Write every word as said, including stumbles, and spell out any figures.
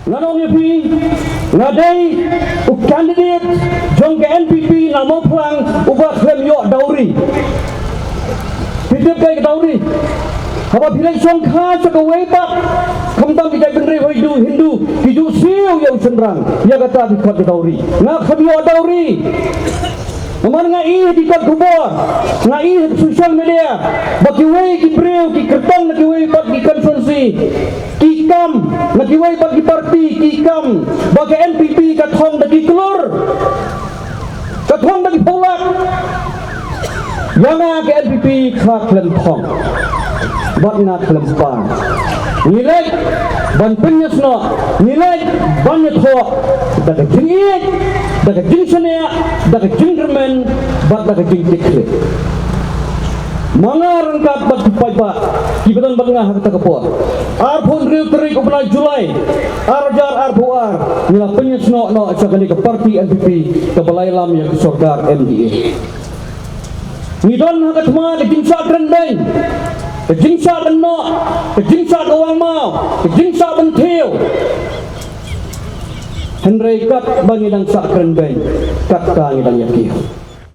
Nga ong ïa phi, nga dei u candidate jong ka N P P na Mawphlang uba khlem ïoh dowry. Phi tip kaei ka dowry? Haba phi leit shongkha sha kawei pat, khamtam ki jaitbynriew Hindu, Hindu, ki ju siew ïa u shynrang, ïa kata ki khot ka dowry. Nga khlem ïoh dowry. Namar nga ïohi ha ki kot khubor, nga ïohi ha social media, ba kiwei ki briew ki kyrtong na kiwei pat ki constituency, ki kam na kiwei pat ki party, ki kam ba ka N P P ka thong da ki klur, ka thong da ki phew lak. Ïa nga ka N P P ka khlem thong, bad nga khlem pan. Ngi leit ban pynïasnoh, ngi leit ban ïathoh da ka jingïeit, da ka jingshaniah, da ka jingkyrmen, bad da ka jingkitkhlieh. Ma nga ryngkat bad ki paidbah kiba don bad nga ha kata ka por, arphew hynriew tarik u bnai July ar hajar arphew ar, ngi la pynïasnoh noh sha kane ka party N P P kaba la ïalam ïa ka sorkar M D A. Ngi don ha ka thma ka jingshah kren beiñ, ka jingshah kynnoh, ka jingshah kawang maw, ka jingshah bynthiew. Hynrei katba ngi dang shah kren beiñ, katta ngi dang ïakiew.